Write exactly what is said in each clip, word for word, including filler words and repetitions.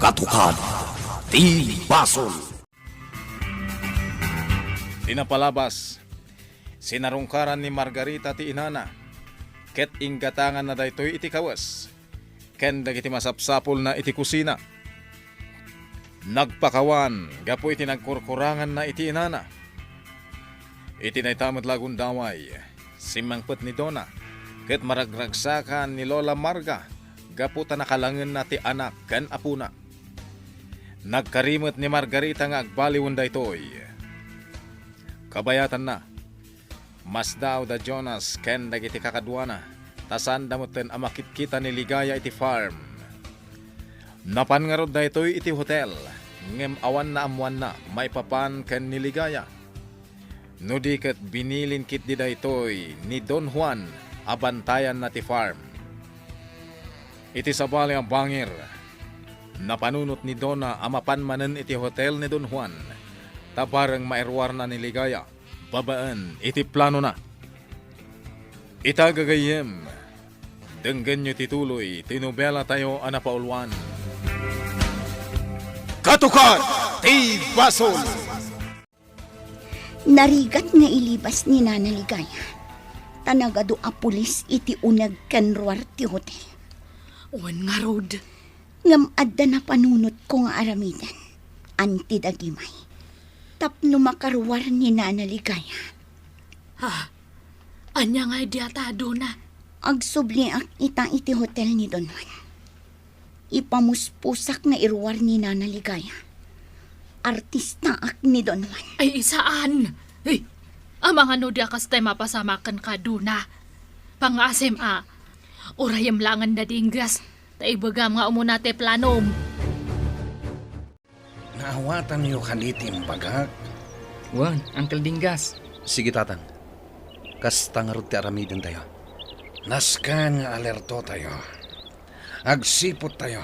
Katukad ti basol. Ti napalabas, sinarungkaran ni Margarita ti inana, ket inggatanganna daytoy iti kawes ken dagiti masapsapulna iti kusina. Nagpakawan gapu iti nagkurkuranganna iti inana. Iti dayta met la a gundaway, simmangpet ni Dona ket maragragsakan ni Lola Marga gapu ta nakalangenna ti anak ken apona. Nagkari met ni Margarita nga agbaliwen daytoy. Kabayatanna, masdaaw da Jonas ken dagiti kakaduana, ta saanda metten a makitkita ni Ligaya iti farm. Napan ngarud daytoy iti hotel, ngem awan naammoanna maipapan ken ni Ligaya. No di ket binilin ketdi daytoy ni Don Juan a bantayanna ti farm. Iti sabali a bangir, napanunot ni Dona a mapan manen iti hotel ni Don Juan, ta bareng mairuarna ni Ligaya babaen iti planona. Ita, gagayyem, denggenyo ti tuloy ti nobelatayo a napauluan. Katukad ti basol. Narigat nga ilibas ni Nana Ligaya, ta nagadu a pulis iti uneg ken ruar ti hotel. Wen ngarud. Ngem adda napanunotko nga aramiden, Anti Dagimay, tapno makaruar ni Nana Ligaya. Ha? Ania nga idi a ta, Dona? Agsubliak ita iti hotel ni Don Juan. Ipamuspusak nga iruar ni Nana Ligaya. Artistaak ni Don Juan. Ay, saan? Ay, amangan no di a kasta ti mapasamak kenka, Dona. Pangasem a, urayem laengen da Dinggas, ta ibegam nga umuna ti planom. Naawatanyo kadi ti imbagak? Wen, Uncle Dinggas. Sige, Tatang. Kasta ngarud ti aramidentayo. Nasken nga alertotayo. Agsiputtayo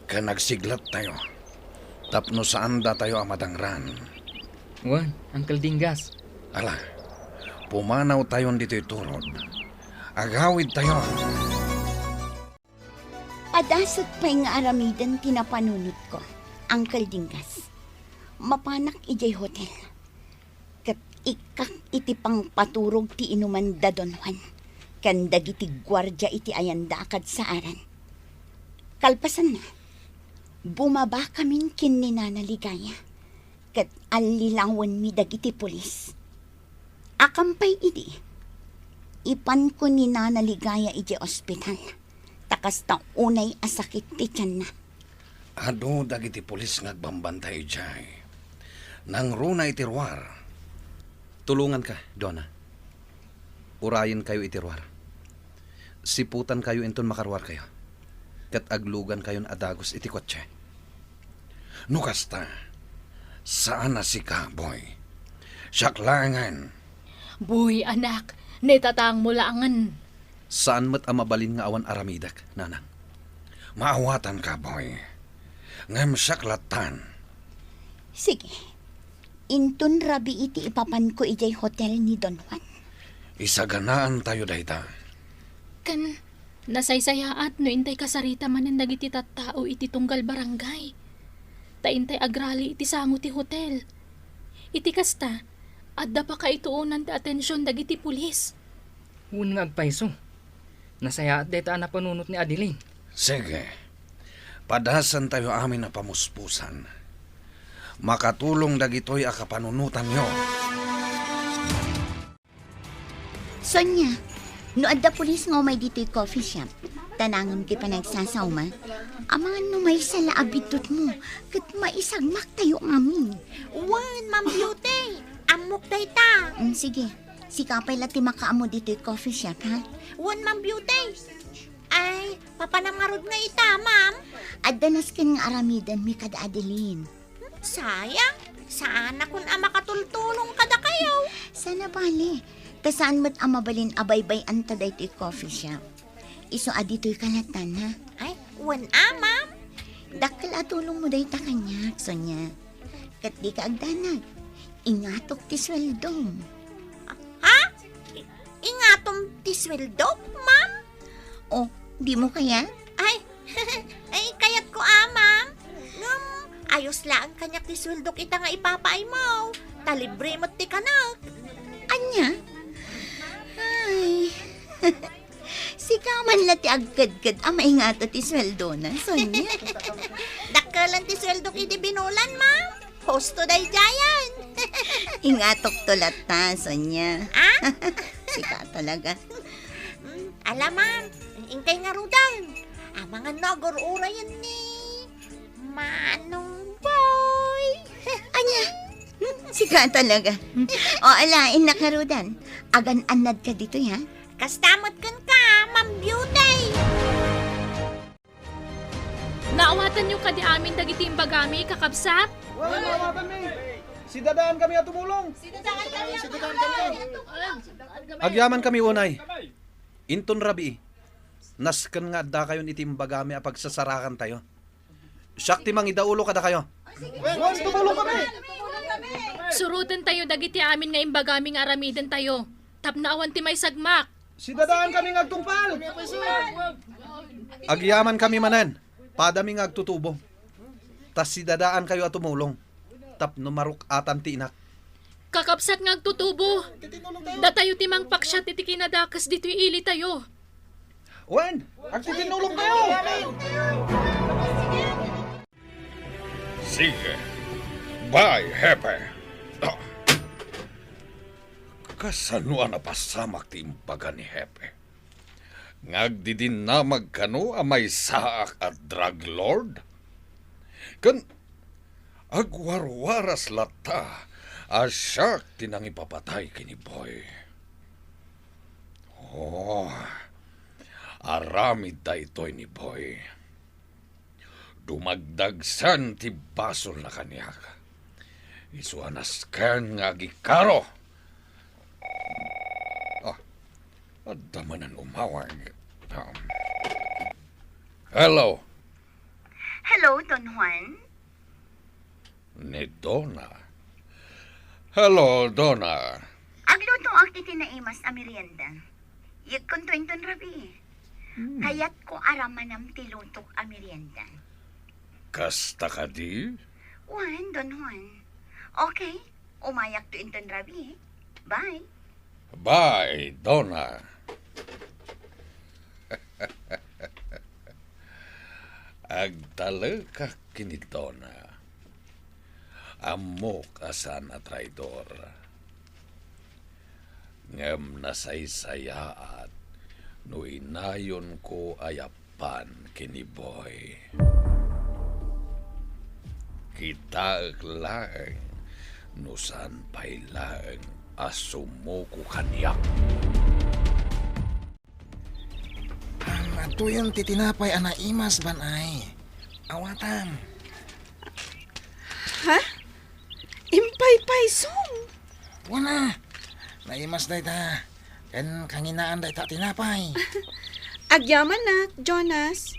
ken agsiglettayo tapno saandatayo a madangran. Wen, Uncle Dinggas. Ala, pumanawtayon ditoy turod. Agawidtayo. Padasek pay nga aramiden ti napanunotko, Uncle Dinggas. Mapanak idiay hotel. Ket ikkak iti pangpaturog ti inuman da Don Juan ken dagiti guardia iti ayanda a kadsaaran. Kalpasanna, bumabakamin ken ni Nana Ligaya ket allilawenmi dagiti pulis. Akan pay idi, ipanko ni Nana Ligaya idiay ospital, ta kasta unay a sakit ti tianna. Adu dagiti pulis nga agbambantay idiay. Nangruna iti ruar. Tulonganka, Dona. Urayenkayo iti ruar. Siputankayo inton makaruarkayo, ket aglugankayon a dagus iti kotse. No kasta, saan a sika, Boy. Siak laengen. Boy, anak, naitatangmo laengen. Saan met a mabalin nga awan aramidek, Nanang. Maawatanka, Boy. Ngem siak lattan. Sige. Inton rabii ti ipapanko idiay hotel ni Don Juan. Isaganaantayo dayta. Ken nasaysayaat no intay kasarita manen dagiti tattao iti tunggal barangay. Ta intay agrali iti sango ti hotel. Iti kasta, adda pakaituonan ti atension dagiti pulis. Wen nga agpayso. Nasayaat dayta a napanunot ni Adeline. Sige. Padasantayo amin a pamuspusan. Makatulong dagitoy a kapanunotanyo. Sonia, no adda pulis nga umay ditoy coffee shop, ta nangem ti panagsasaoma, amangan no maysa la a biddutmo, ket maisagmaktayo amin. Wen, Ma'am Beauty, ammok dayta. Mm, sige. Sika pay la ti makaammo ditoy coffee shop, ha? Wen, Ma'am Beauty. Ay, papanam ngarud nga ita, ma'am? Adda nasken nga aramidenmi kada Adeline. Hmm, sayang. Saanakon a makatultulong kadakayo. Sana bale. Ta saan met a mabalin a baybay-anta daytoy coffee shop. Isu a ditoy ka lattan, ha? Ay, wen a, ma'am. Dakkel a tulongmo dayta kaniak, Sonia. Ket dika agdanag. Ingatok ti sueldom. Ha? I-, ingatom ti sueldok, ma'am? O, dimo kayat? Ay, ay, kayatko a, ma'am. Ayos laeng kaniak ti sueldok ita nga ipapaaymo. Ta libre met ti kanak. Ania? Ay. Sika man la ti agkedked a maingato ti sueldona, Sonia. Dakkelan ti sueldok iti binulan, ma'am. Husto daydiayen. Ingatokto latta, Sonia. Ah? Sika talaga. Mm, ala, ma'am. Inkay ngaruden. Amangan no agur-urayen ni Manong Boy. Ania? Hmm, sika talaga. Hmm. O, ala, innak ngaruden. Agan-annadka ditoy, ha? Kasta met kenka, Ma'am Beauty. Naawatanyo kadi amin dagiti imbagami, kakabsat? Wen, naawatanmi. Sidadaan kami a tumulong. Sidadaan kami a tumulong. Agyaman kami unay. Inton rabii, nasken nga addakayon iti imbagami a pagsasarakantayo. Siak ti mangidaulo kadakayo. Wen, tumulong kami. Surotentayo dagiti amin nga imbagami nga aramidentayo, tapno awan ti maisagmak. Sidadaan kami nga agtungpal. Agyaman kami manen, padami nga agtutubo. Ta sidadaankayo a tumulong, tapno maruk-atan ti inak. Kakabsat nga agtutubo, datayo ti mangpaksiat iti kinadakes ditoy ilitayo. Wen, agtitinulongtayo. Sige. Bye, Hepe. Ah. Kasano a napasamak ti imbaga ni Hepe? Nga agdidinnamag kano a maysaak a drug lord? Ken agwarwaras latta a siak ti nangipapatay ken ni Boy. Oh, aramid daytoy ni Boy. Dumagdagsen ti basolna kaniak. Isu a nasken nga agikaro. Ah, adda manen umawag. Um, hello. Hello, Don Juan. Ni Donna. Hello, Donna. Aglutoak iti naimas a merienda. Yegkonto inton rabii. Hmm. Kayatko a ramanam ti lutok a merienda. Kasta kadi? Wen, Don Juan. Okay, umayakto inton rabii. Bye. Bye, Donna. Agtalekak ken ni Donna. Ammok a saan a traidor. Ngem nasaysayaat no inayonko a yappan ken ni Boy. Kitaek laeng no saan pay laeng a sumuko kaniak. Am, adtoyen ti tinapay a naimas, Ban-ay. Awatam. Ha? Impaypaysom? Wen a, naimas dayta. Ken kanginaan dayta tinapay. Agyamanak, Jonas.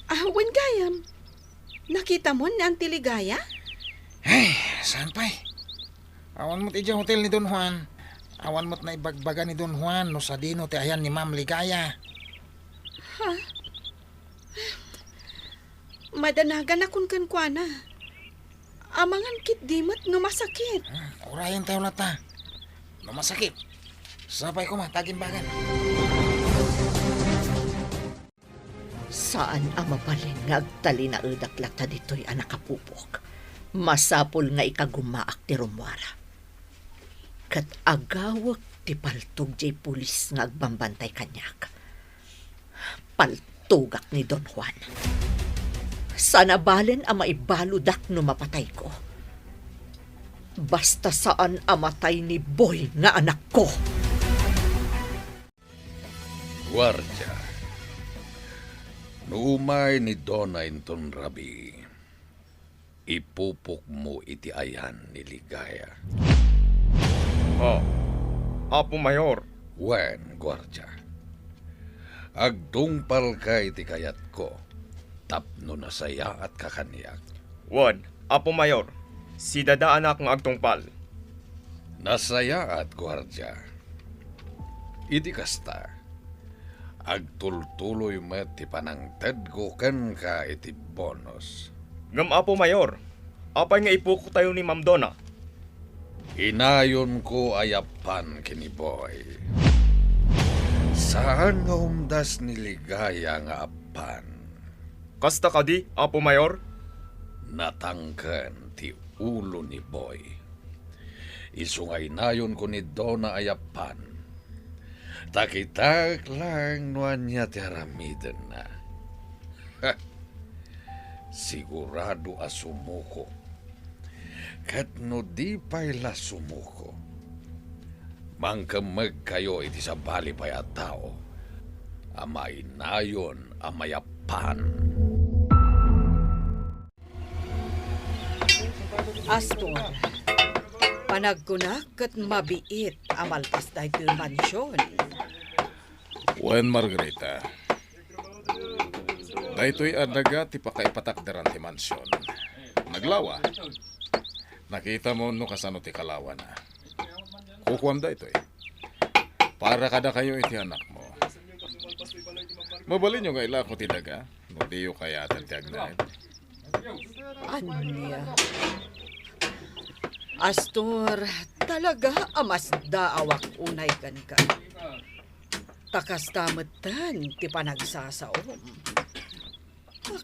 Ah, wen gayam. Nakitamon ni Auntie Ligaya? Ay, saan pay? Awan met idiay hotel ni Don Juan. Awan met naibagbaga ni Don Juan no sadino ti ayan ni Ma'am Ligaya. Ha? Madanaganakon kenkuana. Amangan ketdi met no masakit. Hmm, urayentayo latta. No masakit, sapay koma ta agimbagan. Saan a mabalin nga agtalinaedak latta ditoy a nakapupok. Masapul nga ikagumaak ti rummuara. Ket agawek ti paltog diay pulis nga agbambantay kaniak. Paltogak ni Don Juan. Saan a balen a maibaludak no mapatayko. Basta saan a matay ni Boy nga anakko. Guardia, no umay ni Donna inton rabii, ipupokmo iti ayan ni Ligaya. Ah, Apo Mayor. Wen, guardia. Agtungpalka iti kayatko tapno nasayaatka kaniak. Wen, Apo Mayor, sidadaanak nga agtungpal. Nasayaat, guardia. Iti kasta, agtultuloy met ti panangtedko kenka iti bonus. Ngem, Apo Mayor, apay nga ipukoktayo ni Ma'am Dona? Inayonko a yappan ken ni Boy. Saan nga umdas ni Ligaya nga appan. Kasta kadi, Apo Mayor? Natangken ti ulo ni Boy. Isu nga inayonko ni Dona a yappan. Ta kitaek laeng no ania ti aramidenna. Sigurado a sumuko. Ket no di pay la sumuko, mangkemmegkayo iti sabali pay a tao a mainayon a mayappan. Astor, panagkunak ket mabiit a malpas daytoy mansion. Wen, Margarita, daytoy a daga ti pakaipatakderan ti mansion. Naglawa. Nakitam no kasano ti kalawana. Kukuam daytoy. Para kadakayo iti anakmo. Mabalinyo nga ilako ti daga, no diyo kayaten ti agnaed. Ania? Astor, talaga a masdaawak unay kenka. Ta kasta metten ti panagsasaom.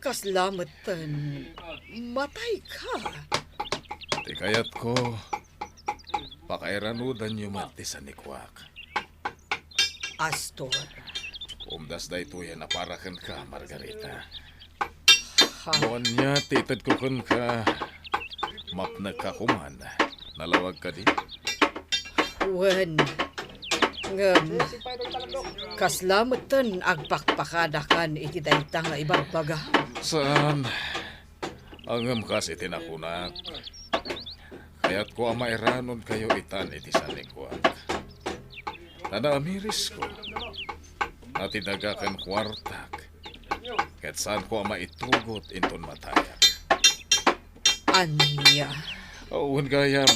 Kasla metten matayka. Ti kayatko, pakairanudanyo met ti sanikuak. Astor. Umdas daytoyen a para kenka, Margarita. Ha? No ania ti itedko kenka, mapnekka koman. Nalawag kadi? Wen. Ngem, kasla metten agpakpakadakan iti dayta nga ibagbaga? Saan. Ngem kas iti nakunak, kayatko a mairanonkayo itan iti sanikuak. Ta naamirisko a ti daga ken kuartak, ket saanko a maitugot inton matayak. Ania? Wen gayam,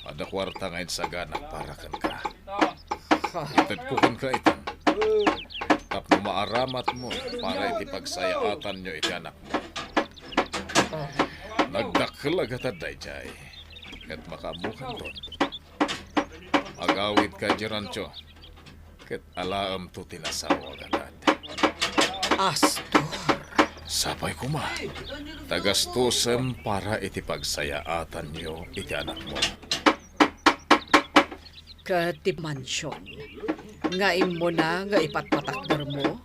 adda kuarta nga insaganak para kenka. Ha? Itedko kenka itan. Tapno maaramatmo para iti pagsayaatanyo iti anakmo. Ah. Nagdakkel a gatad daydiay, ket makaammokanton. Agawidka idiay rancho, ket alaemto ti nasaoak a gatad. Astor. Sapay koma, ta gastosem para iti pagsayaatanyo iti anakmo. Ket ti mansion nga immuna nga ipatpatakdermo,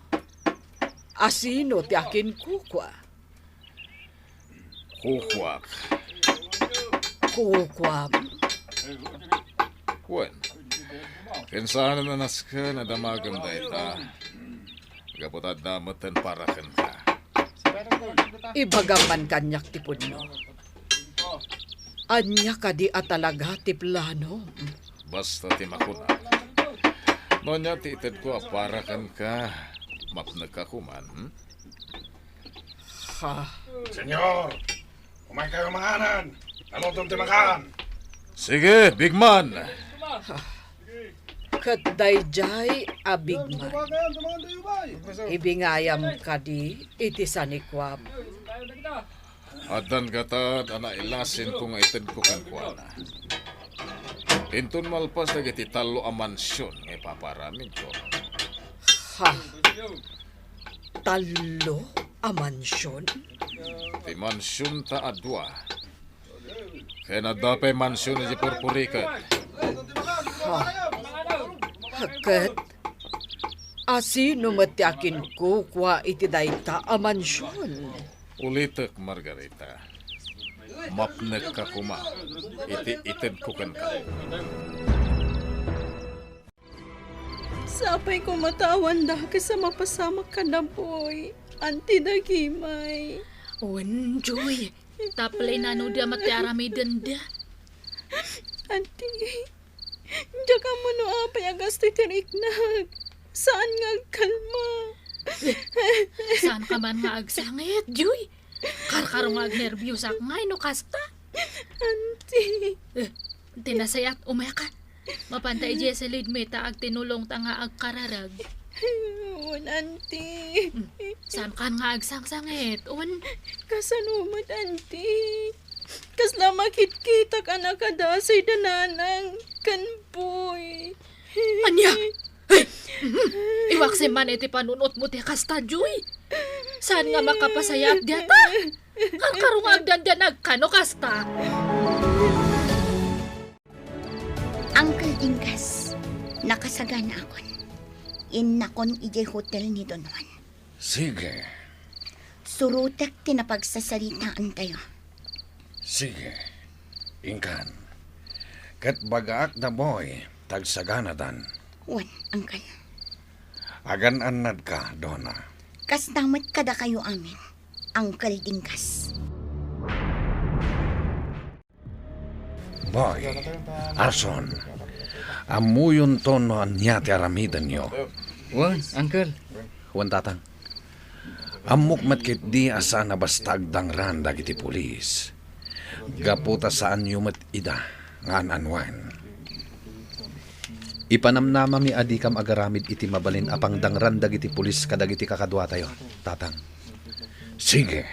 asino ti akinkukua? Kukuak. Kukuam? Wen, ken saanen a nasken a damagem dayta, gapu ta adda metten para kenka. Ibagam man kaniak ti pudno. Ania kadi a talaga ti planom? Basta ti makunak. No ania ti itedko a para kenka, mapnekka koman, hmm? Ha? Senyor, umaykayo manganen. Nalutom ti makan. Sige, bigman. Ha? Ket daydiay a bigman, ibingayam kadi iti sanikuam? Addan gatad a nailasinko nga itedko kenkuana. Inton malpas dagiti tallo a mansion nga ipapaaramidko. Ha? Tallo a mansion? Ti mansionta a dua. Ken adda pay mansion idiay purpuriket. Ha? Ket asino met ti akinkukua iti dayta a mansion? Ulitek, Margarita. Mapnekka koma iti itedko kenka. Sapay koma ta awan dakes a mapasamak kada Boy, Auntie Dagimay. Wen, Joy. Tapno inanodda met ti aramidenda. Auntie, diak ammo no apay a gasto ti riknak. Saan nga agkalma. Eh, saanka man nga agsangit, Joy? Karkaro nga agnerbiosak ngay no kasta. Auntie. Eh, ti nasayaat, umeka. Mapanta idiay silidmi ta agtinulongta nga agkararag. Wen, Auntie. Hmm, saankan nga agsangsangit? Wen, kasano met, Auntie? Kasla makitkitak a nakadasay da Nanang ken Boy. Ania? Hey! Mhm. Iwaksem man iti panunotmo ti kasta, Joy. Saan nga makapasayaat diata? Karkaro nga agdandanag kano kasta. Uncle Dinggas, nakasaganaakon. Innakon idiay hotel ni Don Juan. Sige. Surotek ti napagsasaritaantayo. Sige. Inkan. Ket bagaak da Boy, ta agsaganadan. Wen, Uncle. Agan-annadka, Dona. Kasta met kadakayo amin, Uncle Dinggas. Boy, Arson, ammoyonto no ania ti aramidenyo. Wen, Uncle. Wen, Tatang. Ammok met ketdi a saan a basta agdangran dagiti pulis. Gapu ta saanyo met ida nga an-anuen. Ipanamnamami a dikam agaramid iti mabalin a pangdangran dagiti pulis kadagiti kakaduatayo, Tatang. Sige.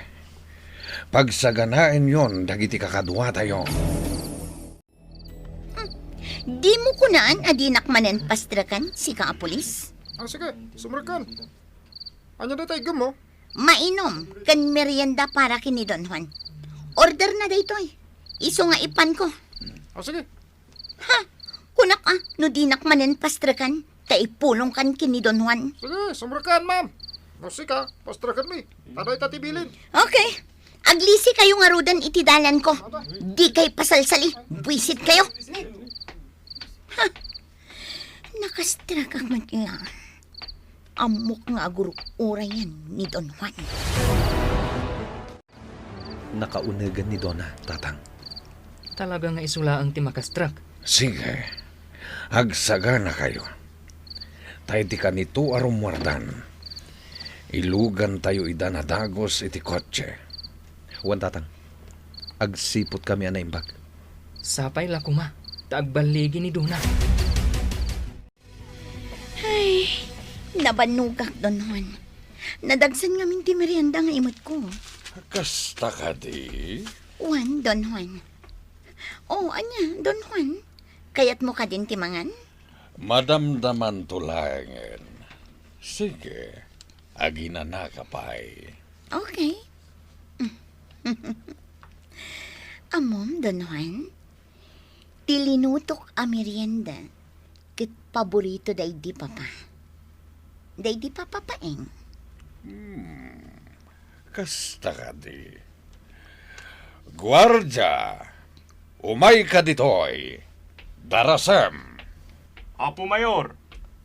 Pagsaganaenyon dagiti kakaduatayo. Hmm. Dimo kunaan a dinak manen pastreken, sika a pulis? Ah, sige. Sumrekkan. Ania dayta iggem mo? Mainom ken merienda para ken ni Don Juan. Order na daytoy. Isu nga ipanko. Ah, sige. Ha? Kunak a, no dinak manen pastreken, ta ipulongkan ken ni Don Juan. Sige, sumrekkan, ma'am. No sika, pastreken mi. Ta dayta ti bilin. Okay. Aglisi kayo ngaruden iti dalan ko. Di kay pasalsali. Buisit kayo. Ha? Nakastrekak met la. Ammok nga agur-urayan ni Don Juan. Nakaunegen ni Dona, Tatang. Talaga nga isu laeng ti makastrak. Sige, agsaganakayo. Ta iti kanito a rummuardan, ilugantayo ida nadagus iti kotse. Wen, Tatang, agsiputkami a naimbag. Sapay la koma, ta agballigi ni Dona. Ay, nabannogak, Don Juan. Nadagsen ngamin ti merienda nga imetko. Kasta kadi? Wen, Don Juan. Oh, ania, Don Juan? Kayatmo kadin ti mangan? Madamdamanto laengen. Sige, aginanaka pay. Okay. Ammom, Don Juan? Ti linutok a merienda ket paborito daydi papa. Daydi papa paeng. Hmm, kasta kadi. Guardia, umayka ditoy. Darasem. Apo Mayor,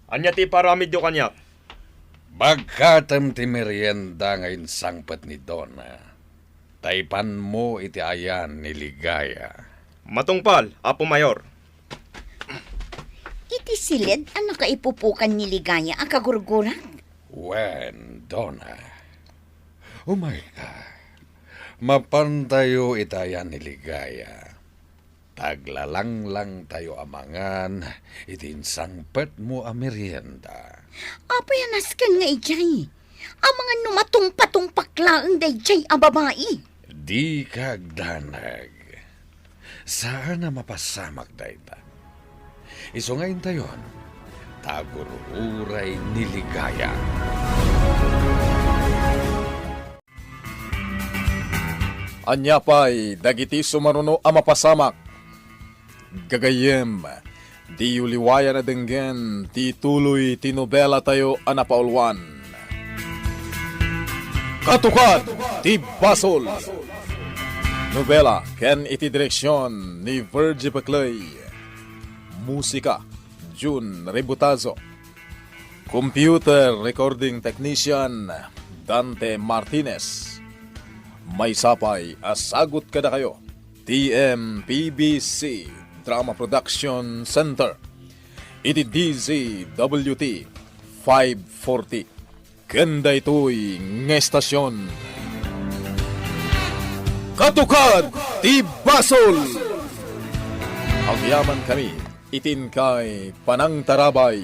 ania ti iparamidyo kaniak? Bagkatem ti merienda nga insangpet ni Dona. Ta ipanmo iti ayan ni Ligaya. Matungpal, Apo Mayor. Iti siled a nakaipupukan ni Ligaya a kagurgurak? Wen, Dona. Umayka. Mapantayo iti ayan ni Ligaya. Ta aglalanglangtayo a mangan iti insangpetmo a merienda. Apay a nasken nga idiay? Amangan no matungpatungpak laeng daydiay a babai. Dika agdanag. Saan a mapasamak dayta. Isu nga intayon, ta agur-uray ni Ligaya. Ania pay dagiti sumaruno a mapasamak? Gagayyem, diyo liwayan a denggen ti tuloy ti nobelatayo a napauluan, Katukad ti Basol. Nobela ken iti direksion ni Virgie Peclay. Musika, Jun Rebutazo. Computer recording technician, Dante Martinez. Maysa pay a sagut kadakayo ti M P B C Drama Production Center iti D Z W T five forty. Ken daytoy nga estasion, Katukad ti Basol. Agyamankami iti inkay panangtarabay.